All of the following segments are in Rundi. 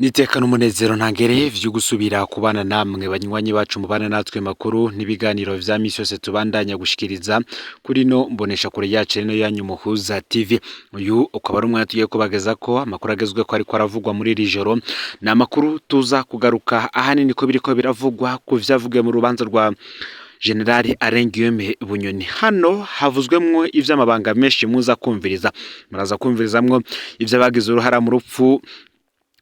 Niteka n'umunezero ntangere vyo gusubira kubana namwe banywanyi bacu mubana natwe makuru n'ibiganiro vya misi yose tubandanya gushikiriza kuri no mbonesha kure yacu rino yanyu Muhuza TV. Uyu ukaba ari umwanya tugiye kubageza ko amakuru agezweho ariko aravugwa muri iri joro. Ni amakuru tuza kugaruka ahanini ko biriko biravugwa ku vyavugiwe mu rubanza rwa General Alain Guillaume Bunyoni. Hano havuzwemwo ivy'amabanga menshi muza kumviriza, muraza kumvirizamwo ivy'abagize uruhara mu rupfu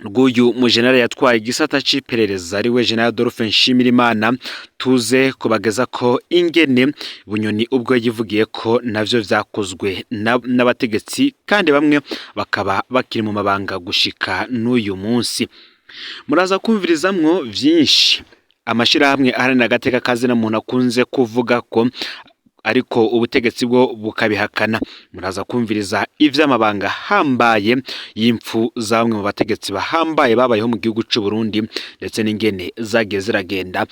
rw'uyu mujenerali yatwaye igisata c'iperereza, ariwe General Adolphe Nshimirimana. Tuze kubageza ko ingene Bunyoni ubwo yivugiye ko navyo vyakozwe n'abategetsi, kandi bamwe bakaba bakiri mu mabanga gushika n'uyu munsi. Muraza kumvirizamwo vyinshi amashirahamwe aharanira agateka kazina muntu akunze kuvuga ko, ariko ubutegetsi bwo bukabihakana. Muraza kumviriza ivy'amabanga hambaye y'impfu za bamwe mu bategetsi bahambaye babayeho mu gihugu c'u Burundi, ndetse n'ingene zagiye ziragenda,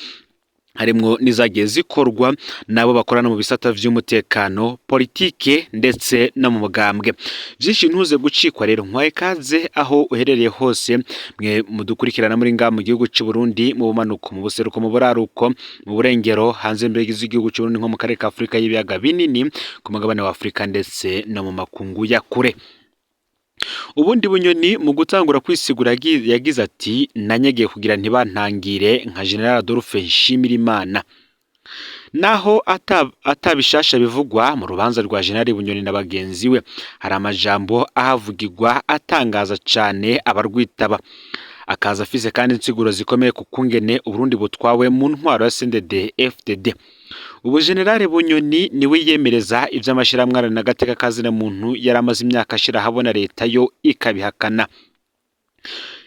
harimwo n'izagiye zikorwa nabo bakorana mu bisata vy'umutekano, politike ndetse no mu mugambwe. Vyinshi ntuze gucikwa. Rero nkwaye kaze aho uherereye hose, mwe mudukurikirana muri ngaha mu gihugu c'u Burundi, mu bumanuko, mu buseruko, mu buraruko, mu burengero, hanze mbere z'igihugu c'u Burundi nko mu karere ka Afurika y'ibiyaga binini, ku mugabane wa Afurika ndetse no mu makungu ya kure. Ubundi Bunyoni mu gutangura kwisigura yagize ati: "Nanyegeye kugira ntibantangire nka General Adolphe Nshimirimana." Naho atabishasha bivugwa mu rubanza rwa General Bunyoni na bagenzi we, hari amajambo ahavugirwa atangaza cane abarwitaba, akaza afise kandi insiguro zikomeye ku kungene Uburundi butwawe mu ntwaro ya CNDD FDD. Ubu General Bunyoni niwe yiyemereza ivy'amashirahamwe aharanira agateka kazina muntu yari amaze imyaka ashira ahabona, leta yo ikabihakana.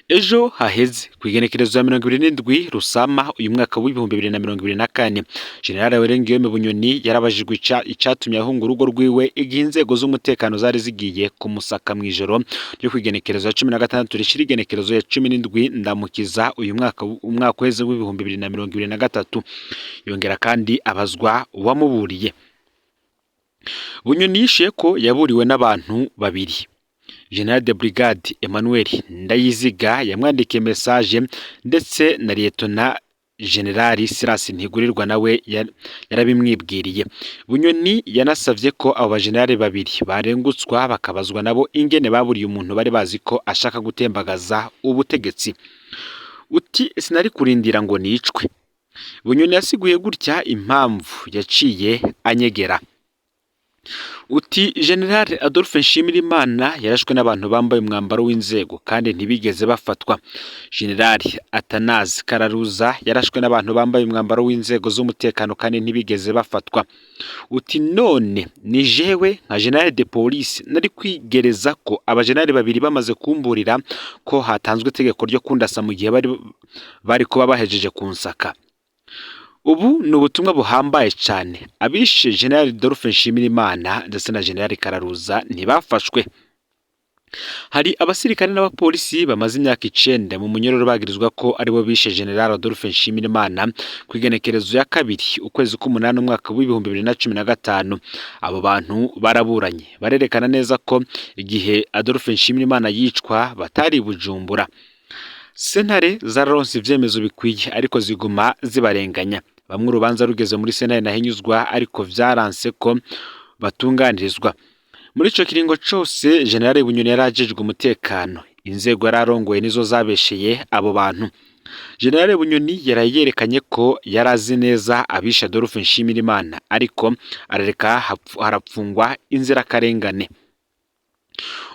Ejo haheze kw'igenekerezo ya 27 Rusama uyu mwaka w'2024, General Alain Guillaume Bunyoni yarabajijwe icatumye ahunga urugo rwiwe igihe inzego z'umutekano zari zigiye kumusaka mw'ijoro ryo kw'igenekerezo ya 16 rishira igenekerezo ya 17 Ndamukiza uyu mwaka, umwaka uheze w'2023. Yongera kandi abazwa uwamuburiye. Bunyoni yishuye ko yaburiwe n'abantu babiri: General de Brigade Emmanuel Ndayiziga yamwandikiye message, ndetse na Lieutenant General Silas Ntigurirwa nawe yarabimwibwiriye. Bunyoni yanasavye ko abo bajenerali babiri barengutswa, bakabazwa nabo ingene baburiye umuntu bari bazi ko ashaka gutembagaza ubutegetsi. Uti: "Sinari kurindira ngo nicwe." Bunyoni yasiguye gutya impamvu yaciye anyegera. Uti: "General Adolphe Nshimirimana yarashwe n'abantu bambaye umwambaro w'inzego kandi ntibigeze bafatwa. General Athanase Kararuza yarashwe n'abantu bambaye umwambaro w'inzego z'umutekano kandi ntibigeze bafatwa." Uti: "None ni jewe nka General de Police nari kwigereza ko abajenerali babiri bamaze kumburira ko hatanzwe itegeko ryo kundasa mu gihe bari kuba bahejeje kunsaka?" Ubu ni ubutumwa buhambaye cyane. Abishe General Adolphe Nshimirimana ndetse na General Kararuza ntibafashwe. Hari abasirikare n'abapolisi bamaze imyaka 9 mu munyororo bagirizwa ko aribo bishe General Adolphe Nshimirimana ku igenekerezo ya 2 ukwezi k'umunani umwaka w'2015. Abo bantu baraburanye, barerekana neza ko igihe Adolphe Nshimirimana yicwa batari i Bujumbura. Sentare zararonse ivyemezo bikwiye, ariko ziguma zibarenganya. Bamwe urubanza rugeze muri sentare ntahinyuzwa, ariko vyaranse ko batunganirizwa. Muri ico kiringo cose General Bunyoni yari ajejwe umutekano, inzego yari arongoye nizo zabesheye abo bantu. General Bunyoni yaraye yerekanye ko yari azi neza abishe Adolphe Nshimirimana, ariko arareka harapfungwa inzirakarengane.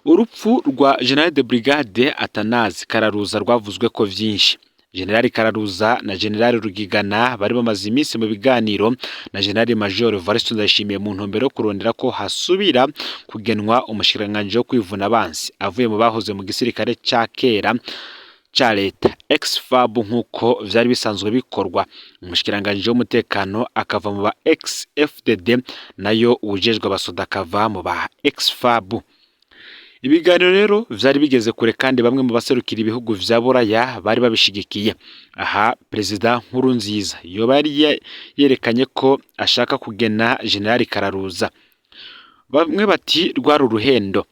Urupfu rwa General de Brigade Athanase Kararuza rwavuzwe ko vyinshi. General Kararuza na General Rugigana bari bamaze iminsi mu biganiro na General Major Evariste Ndayishimiye mu ntumbero yo kurondera ko hasubira kugenwa umushikiranganji wo kwivuna abansi avuye mu bahoze mu gisirikare ca kera ca leta, ex-FAB, nk'uko vyari bisanzwe bikorwa, umushikiranganji w'umutekano akava mu ba ex-FDD, nayo uwujejwe abasoda akava mu ba ex-FAB. Ibiganiro rero vyari bigeze kure, kandi bamwe mu baserukira ibihugu vya Buraya bari babishigikiye. Aha Perezida Nkurunziza yoba yari yerekanye ko ashaka kugena General Kararuza. Bamwe bati rwari uruhendo.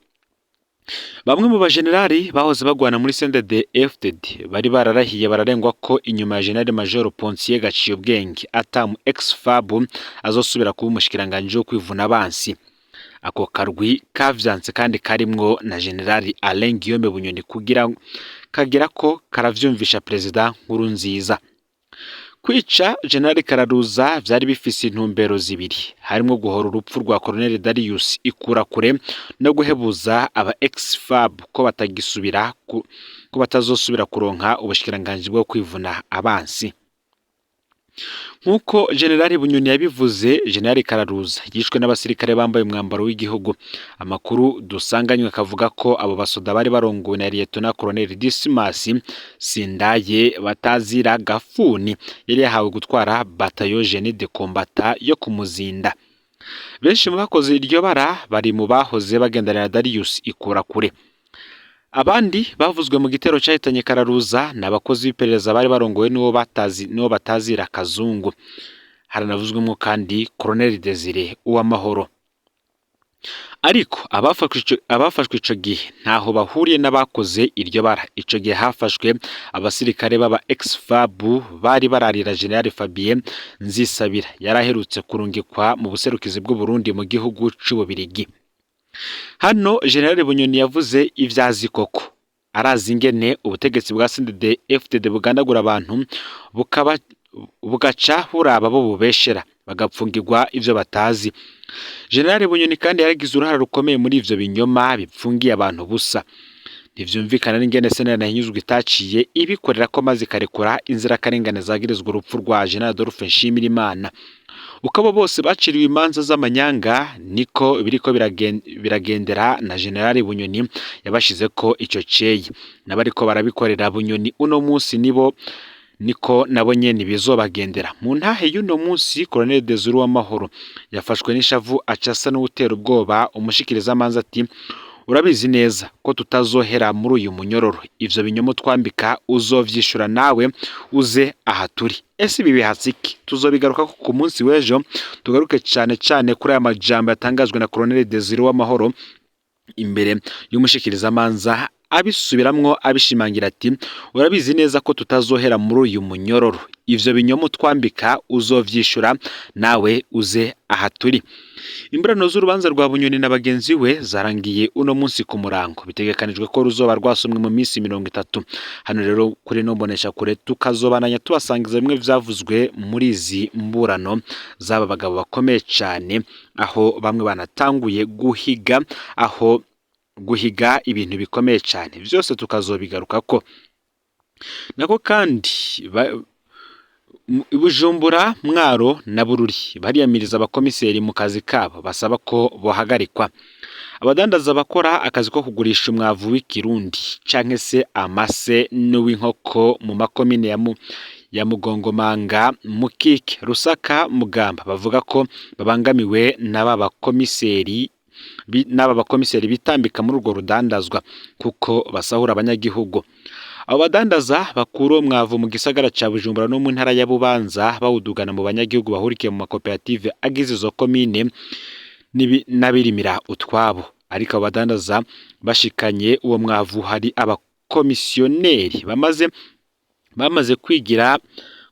Bamwe mu bajenerali bahoze bagwana muri CNDD FDD bari bararahiye bararengwa ko inyuma ya General Major Pontier Gaciyubwenge atamu ex-FAB azosubira kuba umushikiranganji wo kwivuna abansi. Ako karwi kavyanse kandi karimwo na General Alain Guillaume Bunyoni kugira kagira ko karavyumvisha Perezida Nkurunziza. Kwica General Kararuza vyari bifise intumbero zibiri, harimwo guhora urupfu rwa Colonel Darius Ikurakure no guhebuza aba ex-FAB ko batagisubira ko batazosubira kuronka ubushikiranganji bwo kwivuna abansi. Nk'uko General Bunyoni yabivuze, General Kararuza yishwe n'abasirikare bambaye umwambaro w'igihugu. Amakuru dusanganywe akavuga ko abo basoda bari barongowe na Lieutenant Colonel Dismas Sindaye batazira Gafuni, yari yahawe gutwara batayo Jeune de Combat yo kumuzinda. Benshi mu bakoze iryo bara bari mu bahoze bagendana na Darius Ikurakure. Abandi bavuzwe mu gitero cahitanye Kararuza ni abakozi b'iperereza bari barongowe n'uwo batazira Kazungu. Haranavuzwemo kandi Colonel Desire Uwamahoro. Ariko abafashwe ico gihe ntaho bahuriye n'abakoze iryo bara. Ico gihe hafashwe abasirikare b'aba ex-FAB bari bararira General Fabien Nzisabira yari aherutse kurungikwa mu buserukizi bw'u Burundi mu gihugu c'Ububirigi. Hano General Bunyoni yavuze ivyazi koko. Arazi ingene ubutegetsi bwa CNDD FDD bugandagura abantu bugaca buraba bo bubeshera bagapfungirwa ivyo batazi. General Bunyoni kandi yaragize uruhara rukomeye muri ivyo binyoma bipfungiye abantu busa. Ntivyumvikana n'ingene sentare Ntahinyuzwa itaciye ibikorera ko maze ikarekura inzirakarengane zagirizwa urupfu rwa General Adolphe Nshimirimana. Uko abo bose baciriwe imanza z'amanyanga niko biriko biragendera na General Bunyoni yabashizeko ico ceyi. N'abariko barabikorera Bunyoni uno munsi nibo niko nabo nyene bizobagendera. Mu ntahe y'uno munsi Colonel Desire Uwamahoro yafashwe n'ishavu aca asa n'uwutera ubwoba umushikirizamanza ati: urabizi neza ko tutazohera muri uyu munyororo, ivyo binyoma twambika uzovyishura nawe uze aha turi. Ese ibi bihatse iki? Tuzobigaruka ku munsi w'ejo, tugaruke cane cane kuri aya majambo yatangajwe na Colonel Desire Uwamahoro imbere y'umushikirizamanza, abisubiramwo abishimangira ati: urabizi neza ko tutazohera muri uyu munyororo, ivyo binyoma twambika uzovyishura nawe uze aha turi. Imburano z'urubanza rwa Bunyoni na bagenzi we zarangiye uno munsi ku murango, bitegekanijwe ko ruzoba rwasomwe mu minsi 30. Hano rero kuri no mbonesha kure tukazobananya tubasangiza bimwe vyavuzwe muri izi mburano z'aba bagabo bakomeye cane, aho bamwe banatanguye guhiga, aho guhiga ibintu bikomeye cane, vyose tukazobigarukako. Nako kandi Bujumbura, Mwaro na Bururi bariyamiriza abakomiseri mu kazi kabo, basaba ko bohagarikwa. Abadandaza bakora akazi ko kugurisha umwavu w'ikirundi canke se amase n'uw'inkoko mu makomine ya Mugongomanga, Mukike, Rusaka, Mugamba bavuga ko babangamiwe n'aba bakomiseri n'aba bakomiseri bitambika muri urwo rudandazwa kuko basahura abanyagihugu. Abo badandaza bakura uwo mwavu mu gisagara ca Bujumbura no mu ntara ya Bubanza bawudugana mu banyagihugu bahurikiye mu makoperative agize izo komine n'abirimira utwabo. Ariko abo badandaza bashikanye uwo mwavu hari abakomisiyoneri bamaze kwigira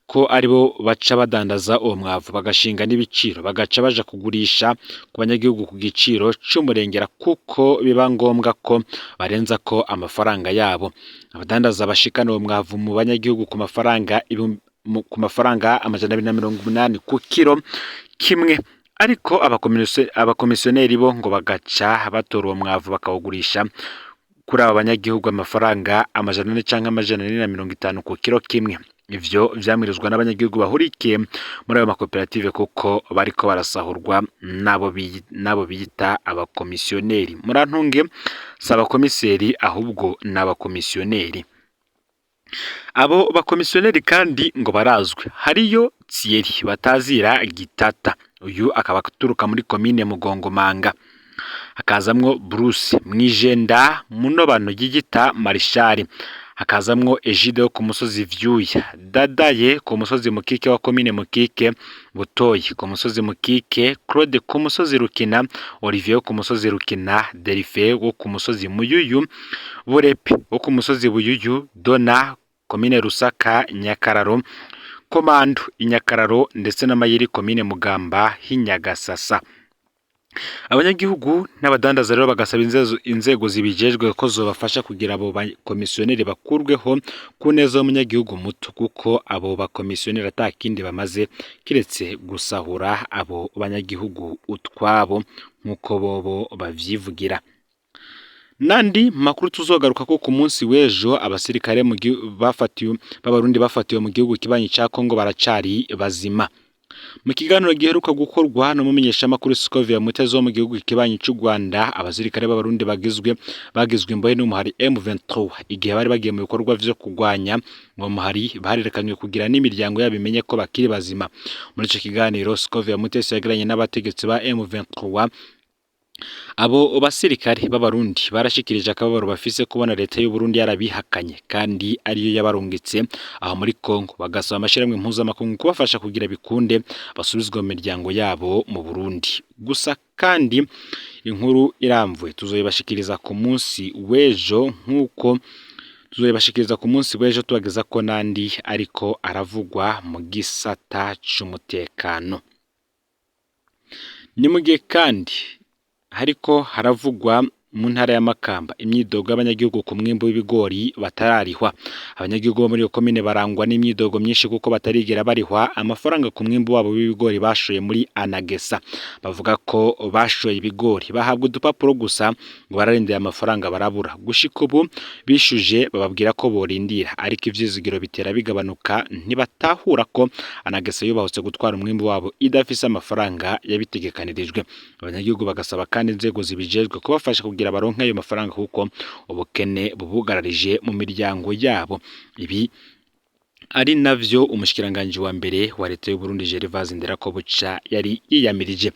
ko aribo baca badandaza uwo mwavu, bagashinga n'ibiciro, bagaca baja kugurisha ku banyagihugu ku giciro c'umurengera kuko biba ngombwa ko barenza ko amafaranga yabo. Abadandaza bashikana uwo mwavu mu banyagihugu ku mafaranga 280 ku kiro kimwe, ariko abakomisiyoneri bo ngo bagaca batora uwo mwavu bakawugurisha kuri aba banyagihugu amafaranga 400 canke 450 ku kiro kimwe. Ivyo vyamirizwa n'abanyagihugu bahurikiye muri ayo makoperative kuko bariko barasahurwa n'abo biyita abakomisiyoneri. Murantunge, si abakomiseri ahubwo ni abakomisiyoneri. Abo bakomisiyoneri kandi ngo barazwi, hariyo Thierry batazira Gitata, uyu akaba aturuka muri komine Mugongomanga, hakazamwo Bruce Mwijenda Munobano Gigita Marishari, Hakazamwo Egide wo ku musozi Vyuya, Dadaye ku musozi Mukike wa komine Mukike, Butoyi ku musozi Mukike, Claude ku musozi Rukina, Olivier wo ku musozi Rukina, Delphin wo ku musozi Muyuyu, Burepe wo ku musozi Buyuyu, Dona komine Rusaka, Nyakararo, Komando Inyakararo ndetse n'Amayeri komine Mugamba h'Inyagasasa. Abanyagihugu n'abadandaza rero bagasaba inzego zibijejwe ko zobafasha kugira abo bakomisiyoneri bakurweho ku neza y'umunyagihugu muto, kuko abo bakomisiyoneri ata kindi bamaze kiretse gusahura abo banyagihugu utwabo nk'uko bobo bavyivugira. Nandi makuru tuzogaruka ko ku munsi w'ejo, abasirikare bafatiwe b'Abarundi bafatiwe mu gihugu kibanyi ca Kongo baracari bazima. Mu kiganiro giheruka gukorwa n'umumenyeshamakuru Scovia Mutezi wo mu gihugu kibanyi c'u Rwanda, abasirikare b'Abarundi bagizwe imbohe n'umuhari M23 igihe bari bagiye mu bikorwa vyo kugwanya uwo muhari, barerekanywe kugira n'imiryango yabo imenye ko bakiri bazima. Muri ico kiganiro Scovia Mutesi yagiranye n'abategetsi ba M23, abo basirikare b'Abarundi barashikirije akababaro bafise kubona leta y'u Burundi yarabihakanye kandi ariyo yabarungitse aho muri Kongo, bagasaba amashirahamwe mpuzamakungu kubafasha kugira bikunde basubizwe mu miryango yabo mu Burundi. Gusa kandi inkuru iramvuye tuzoyibashikiriza ku munsi w'ejo, nk'uko tuzoyibashikiriza ku munsi w'ejo tubageza ko nandi ariko aravugwa mu gisata c'umutekano. Ni mu gihe kandi hariko haravugwa mu ntara ya Makamba imyidogo y'abanyagihugu ku mwimbu w'ibigori batararihwa. Abanyagihugu bo muri iyo komine barangwa n'imyidogo myinshi kuko batarigera barihwa amafaranga ku mwimbu wabo w'ibigori bashoye muri Anagesa. Bavuga ko bashoye ibigori bahabwa udupapuro gusa ngo bararindira amafaranga barabura. Gushika ubu bishuje bababwira ko borindira, ariko ivyizigiro bitera bigabanuka, ntibatahura ko Anagesa yubahutse gutwara umwimbu wabo idafise amafaranga yabitegekanirijwe. Abanyagihugu bagasaba kandi inzego zibijejwe kubafasha kugira baronke ayo mafaranga kuko ubukene bubugararije mu miryango yabo. Ibi ari navyo umushikiranganji wa mbere wa leta y'u Burundi Gervase Nderakobuca yari yiyamirije.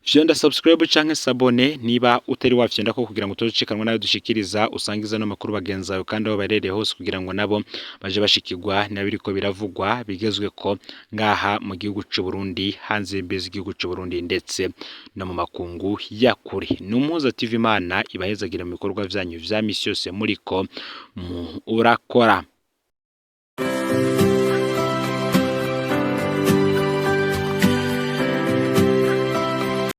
Fyonda subscribe canke s'abonner niba utari wafyonda ko kugira ngo utocikanwa nayo dushikiriza, usangiza no makuru bagenzi bawe kandi aho barereye hose kugira ngo nabo baje bashikirwa nabiriko biravugwa bigezwe ko ngaha mu gihugu c'u Burundi, hanze y'imbibe z'igihugu c'u Burundi ndetse no mu makungu ya kure. Ni Umuhuza TV, Imana ibahezagira mu bikorwa vyanyu vya misi yose muriko murakora.